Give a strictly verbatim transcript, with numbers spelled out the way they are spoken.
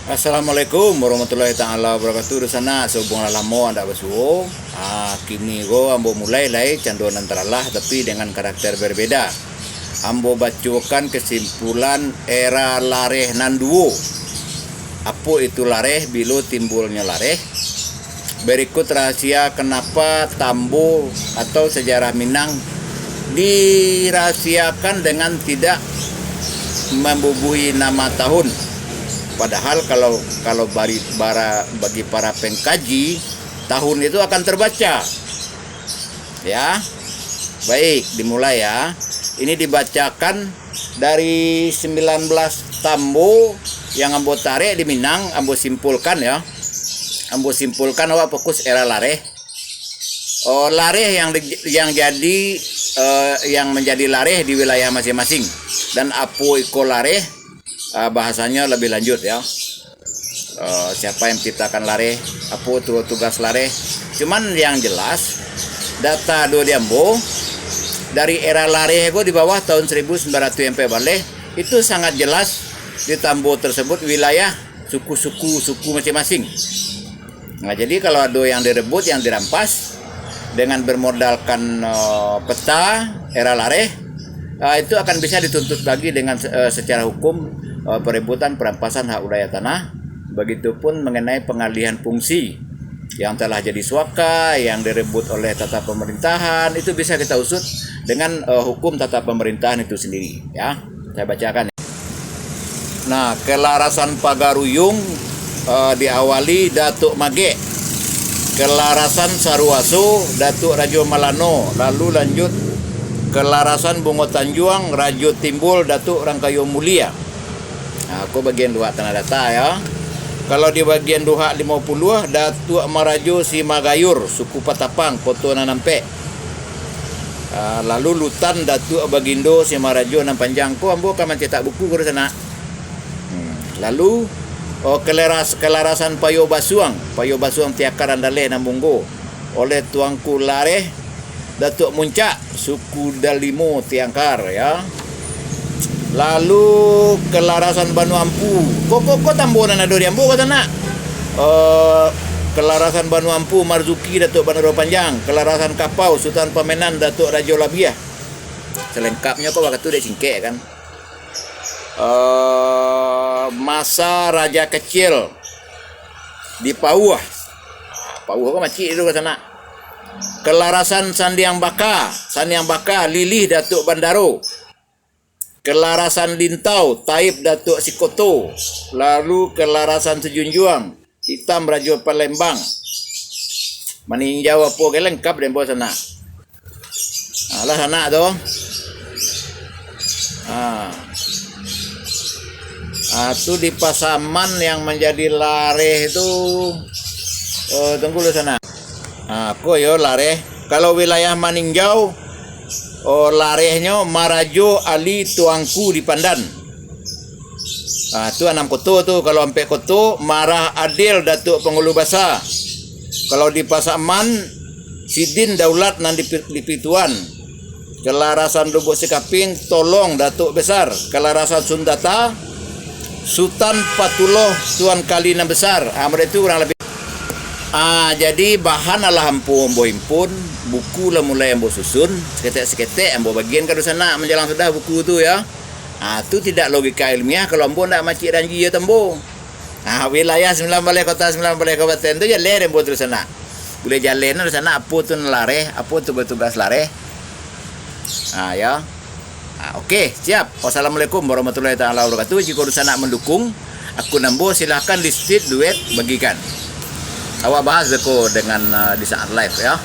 Assalamualaikum warahmatullahi taala wabarakatuh. Dunsanak, saubung lah lamo andak basuo. Ah, kini ko ambo mulai lai cando nan taralah, tapi dengan karakter berbeda. Ambo bacokan kesimpulan era lareh nan duo. Apo itu lareh, bilo timbulnyo lareh? Berikut rahasia kenapa Tambo atau sejarah Minang dirahasiakan dengan tidak membubuhi nama tahun. Padahal kalau, kalau bari-, bara-, bagi para pengkaji, tahun itu akan terbaca. Ya. Baik, dimulai ya. Ini dibacakan dari sembilan belas Tambo yang ambo tarek di Minang, ambo simpulkan ya. Ambo simpulkan awak fokus era lareh. Oh, lareh yang di-, yang jadi, eh, yang menjadi lareh di wilayah masing-masing. Dan apo iko lareh, ah, bahasanyo lebih lanjut ya. Eh, siapa yang menciptakan lareh, apo tu tugas lareh. Cuman yang jelas, data do di ambo, dari era lareh ko di bawah tahun seribu sembilan ratus empat baleh, itu sangat jelas di Tambo tersebut wilayah suku-suku, suku masing-masing. Nah, jadi kalau ado yang direbut, yang dirampas dengan bermodalkan, eh, peta era lareh, eh, itu akan bisa dituntut lagi dengan, eh, secara hukum, eh, perebutan perampasan hak wilayah tanah. Begitupun mengenai pengalihan fungsi yang telah jadi suaka, yang direbut oleh tata pemerintahan, itu bisa kita usut dengan, eh, hukum tata pemerintahan itu sendiri, ya. Saya bacakan. Nah, kelarasan Pagaruyung, eh, diawali Datuk Magek, kelarasan Saruaso Datuk Rajo Malano, lalu lanjut kelarasan Bungo Tanjuang Rajo Timbul Datuk Rangkayo Mulia. Nah, ko bagian duhak tanah data ya. Kalau di bagian duhak limo puluah, Datuk Marajo Simagayur, suku Patapang, Koto Nan Ampek. Ah, lalu Lutan Datuk Bagindo Simarajo Nan Panjang ko, ambo ka mancetak buku ko di sana. Hmm. Lalu, oh, keleras-, kelarasan Payo Basuang, Payo Basuang Tiakar Andaleh Nan Bunggo, oleh Tuanku Lareh Datuk Muncak, suku Dalimo Tiangkar, ya. Lalu kelarasan Banu Ampu. Ko, ko, ko Tambo nan ado di ambo ka sanak. Eh, kelarasan Banu Ampu, Marzuki Datuk Banaro Panjang, kelarasan Kapau, Sutan Pamenan Datuk Rajo Labiah. Selengkapnyo ko wakatu dek singkek kan. Eh, masa Raja Kecil di Pauh. Pauh ko macik dulu ka sanak. Kelarasan Sandiang Baka, Sandiang Baka, Lilih Datuk Bandaro. Kelarasan Lintau, Taib Datuk Sikoto, lalu kelarasan Sejunjuang, Hitam Rajo Palembang. Maninjau apo ge lengkap den bawa sanak. Alah sanak tu. Ah. Ah, tu di Pasaman yang menjadi lareh tu. Oh, tunggu dulu sanak. Ah, ko yo lareh. Kalau wilayah Maninjau, oh, larehnyo Marajo Ali Tuanku di Pandan. Ah, tu anam koto tu. Kalau ampek koto, Marah Adil Datuk Pangulu Basa. Kalau di Pasaman, Sidin Daulat nan di Pi-, di Pituan. Kelarasan Lubuk Sikaping, Tolong Datuk Besar. Kelarasan Sundata, Sutan Patuloh Tuan Kali Nan Besar. Ah, model tu kurang lebih. Ah, jadi bahan alah ambo, ambo himpun, buku lah mulai ambo susun, saketek-saketek ambo bagian ka dunsanak manjalang sudah buku tu, ya. Ah, tu tidak logika ilmiah kalau ambo ndak macik ranji jo Tambo. Ah, wilayah sambilan baleh kota, sambilan baleh kabupaten tu jaleh den ambo tu dunsanak. Buliah jaleh dunsanak apo tu nan lareh, apo tu batugas lareh. Ah, ya. Ah, oke, siap. Wassalamualaikum warahmatullahi taala wabarakatuh. Jika dunsanak mendukung akun ambo, silahkan di-share, duet, bagikan. Awak bahas beko dengan, ah, di saat live, ya.